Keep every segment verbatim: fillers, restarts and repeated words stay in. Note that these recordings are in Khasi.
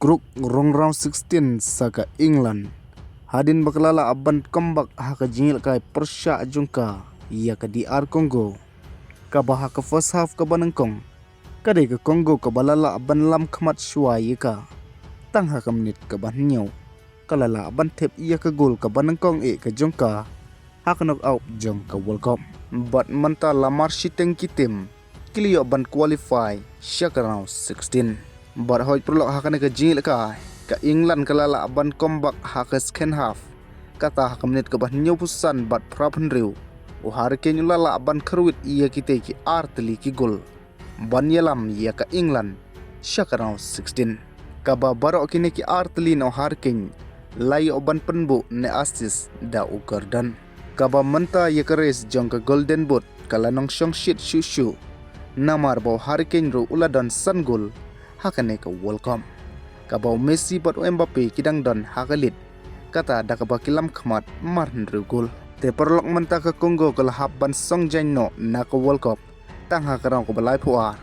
kruk rung round sixteen sa ka England. Hadien ba ka la lah ban comeback ha ka jingïalehkai pyrshah jong ka ïa ka D R Congo. Kaba ha ka first half kaba nyngkong, ka dei ka Congo kaba la lah ban lam khmat shuwa ïa ka. Tang ha ka minit kaba hynñiew, ka la lah ban thep ïa ka gol kaba nyngkong eh ka jong ka ha ka knockout jong ka World Cup. Bad mynta la marshiteng ki team ki la ïoh ban qualify sha ka round sixteen. Bad hoi paralok, ha kane ka jingïalehkai, ka England ka la lah ban comeback ha ka second half. Kata ha ka minit kaba hynñiewphew san bad phra phew hynriew, u Harry Kane u la lah ban kyrwit ïa kitei ki ar tylli ki gol ban ïalam ïa ka England sha ka round sixteen. Kaba baroh kine ki ar tylli na u Harry Kane la ïoh ban pynbuh ne assist da u Gordon. Kaba mynta ïa ka race jong ka Golden Boot ka la nongshong shit shuh shuh, namar ba u Harry Kane ruh u la don san gol ha kane ka World Cup. Kaba u Messi bad u Mbappe ki dang don ha ka lead, kata da kaba ki lam khmat mar hynriew gol. Te paralok, mynta ka Congo ka la hap ban song jaiñ noh na ka World Cup tang ha ka round kaba laiphew ar.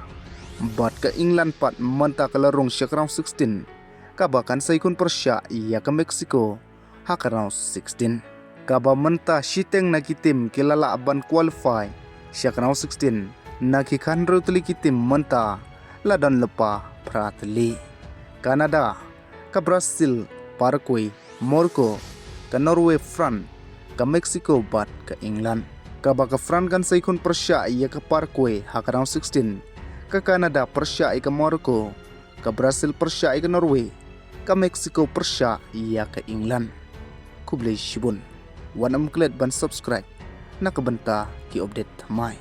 Bad ka England pat mynta ka la rung sha ka round sixteen, kaba kan sa ïakhun pyrshah ïa ka Mexico ha ka round sixteen. Kaba mynta shiteng na ki team ki la lah ban qualify sha ka round sixteen. Na ki khathynriew tylli ki team mynta la don lypa phra tylli: Canada, ka Brazil, Paraguay, Morocco, ka Norway, France, ka Mexico bad ka England. Kaba ka France kan sa ïakhun pyrshah ïa ka Paraguay ha ka round sixteen, ka Canada pyrshah ïa ka Morocco, ka Brazil pyrshah ïa ka Norway, ka Mexico pyrshah ïa ka England. Khublei shibun. Wat nym klet ban subscribe na ka bynta ki update thymmai.